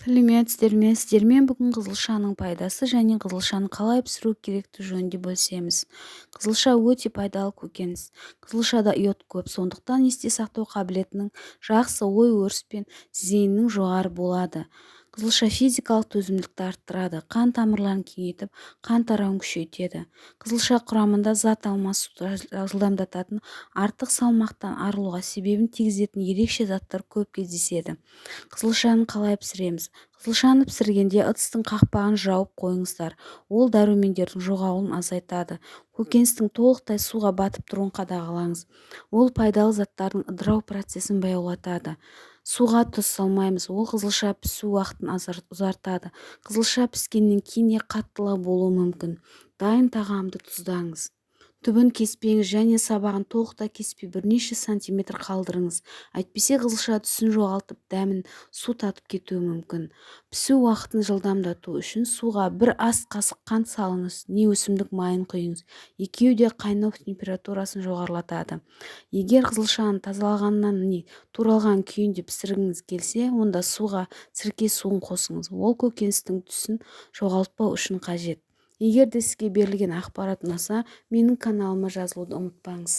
Сәлеметсіздер ме? Сіздермен бүгін қызылшаның пайдасы және қызылшаны қалай пісіру керектігі жөнінде бөлісеміз. Қызылша өте пайдалы көкөніс. Қызылшада йод көп, сондықтан есте сақтау қабілетінің жақсы, ой-өріс пен зейіннің жоғары болады. Қызылша физикалық төзімділікті арттырады, қан тамырларын кеңейтіп, қан тарауын күшейтеді. Қызылша құрамында зат алмасуды жылдамдататын, артық салмақтан арылуға себебін тигізетін ерекше заттар көп кездеседі. Қызылшаны қалай пісіреміз? Қызылшаны пісіргенде ыдыстың қақпағын жауып қойыңыздар. Ол дәрумендердің жоғалуын азайтады. Көкөністің толықтай суға батып тұруын қадағалаңыз. Ол пайдалы заттардың ыдырау процесін баяулатады. Суға тұз салмаймыз, ол қызылша пісу уақытын ұзартады. Қызылша піскеннен кейін де қаттылау болуы мүмкін. Дайын тағамды тұздаңыз. Түбін кеспеңіз және сабағын толықтай кеспей, бірнеше сантиметр қалдырыңыз. Әйтпесе қызылша түсін жоғалтып, дәмін су татып кетуі мүмкін. Пісу уақытын жылдамдату үшін суға бір ас қасық қант салыңыз, не өсімдік майын құйыңыз. Екеуі де қайнау температурасын жоғарылатады. Егер қызылшаны тазалағаннан не туралған күйінде пісіргіңіз келсе, онда суға сірке суын қосыңыз. Ол көкөністің түсін жоғалтпау үшін қажет. Егер де сізге берілген ақпарат ұнаса, менің каналыма жазылуды ұмытпаңыз.